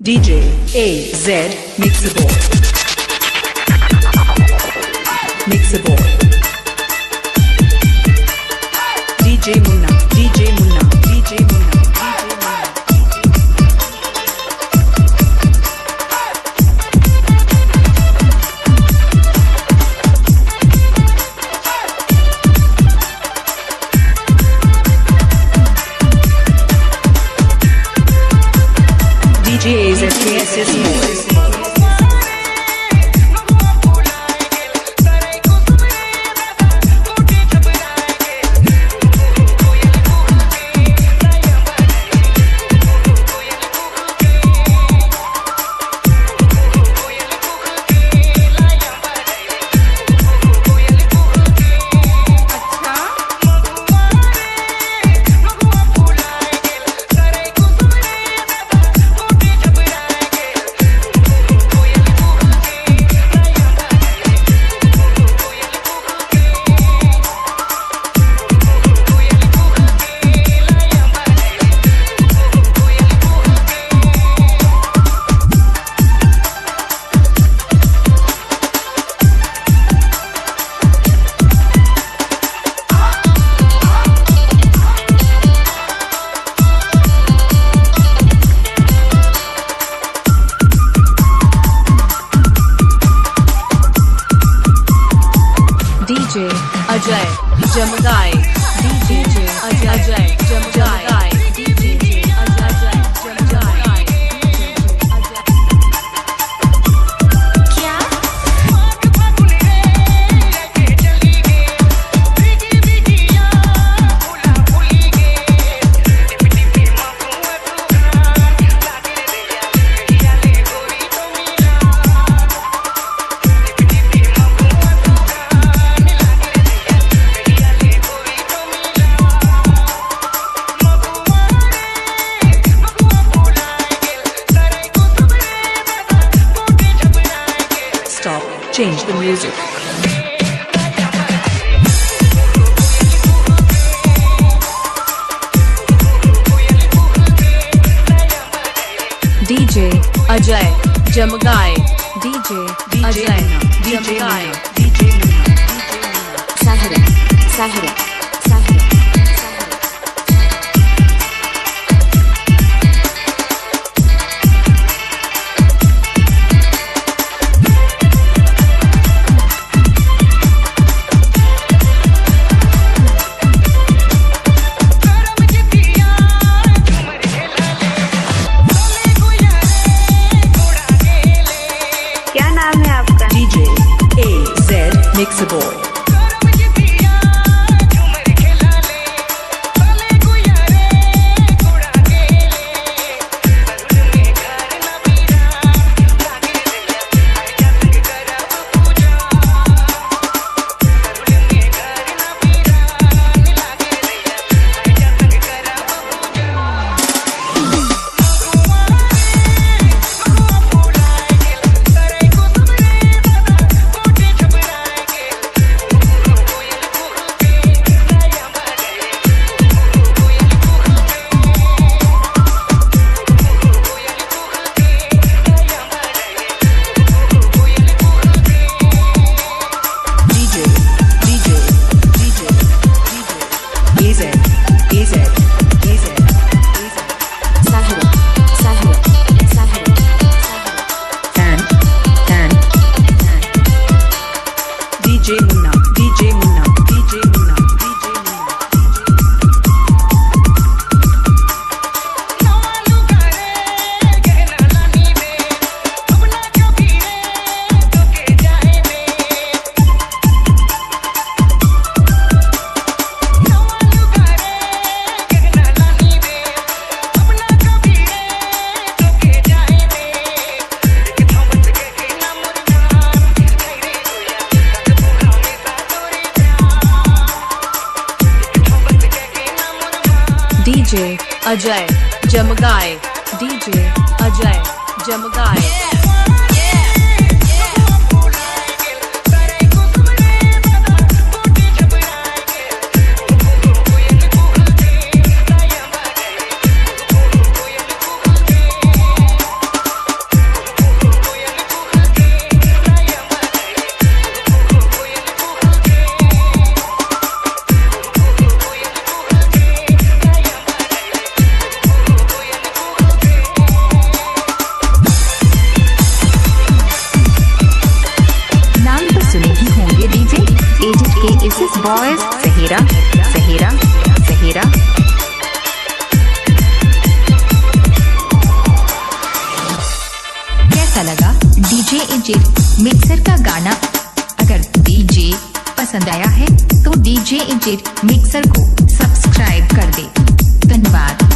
DJ AZ Mixable. Mixable. DJ Munna, DJ Munna, DJ Munna, DJ Munna. DJ AZ KSS Boys. DJ Ajay Jamgai, DJ Ajay Jamgai, DJ Ajay Jamgai. क्या Stop, change the music. DJ Ajay Jamgai, DJ DJ Ajay Munna, DJ Jamgai. Munna, DJ Munna, DJ Munna. Sahara, Sahara, Sahara, Sahara. क्या नाम है आपका? DJ AZ Mixable. DJ, DJ, DJ, DJ, AZ, AZ, AZ, AZ. Sahara, Sahara, Sahara, Sahara. Fan, fan, fan. DJ Munna, DJ Munna, DJ Munna, DJ Munna, DJ Munna. DJ Ajay Jamgai, DJ Ajay Jamgai. Voice Sahira, Sahira, Sahira. कैसा लगा डीजे एजे मिक्सर का गाना? अगर डीजे पसंद आया है तो डीजे एजे मिक्सर को सब्सक्राइब कर दे। धन्यवाद।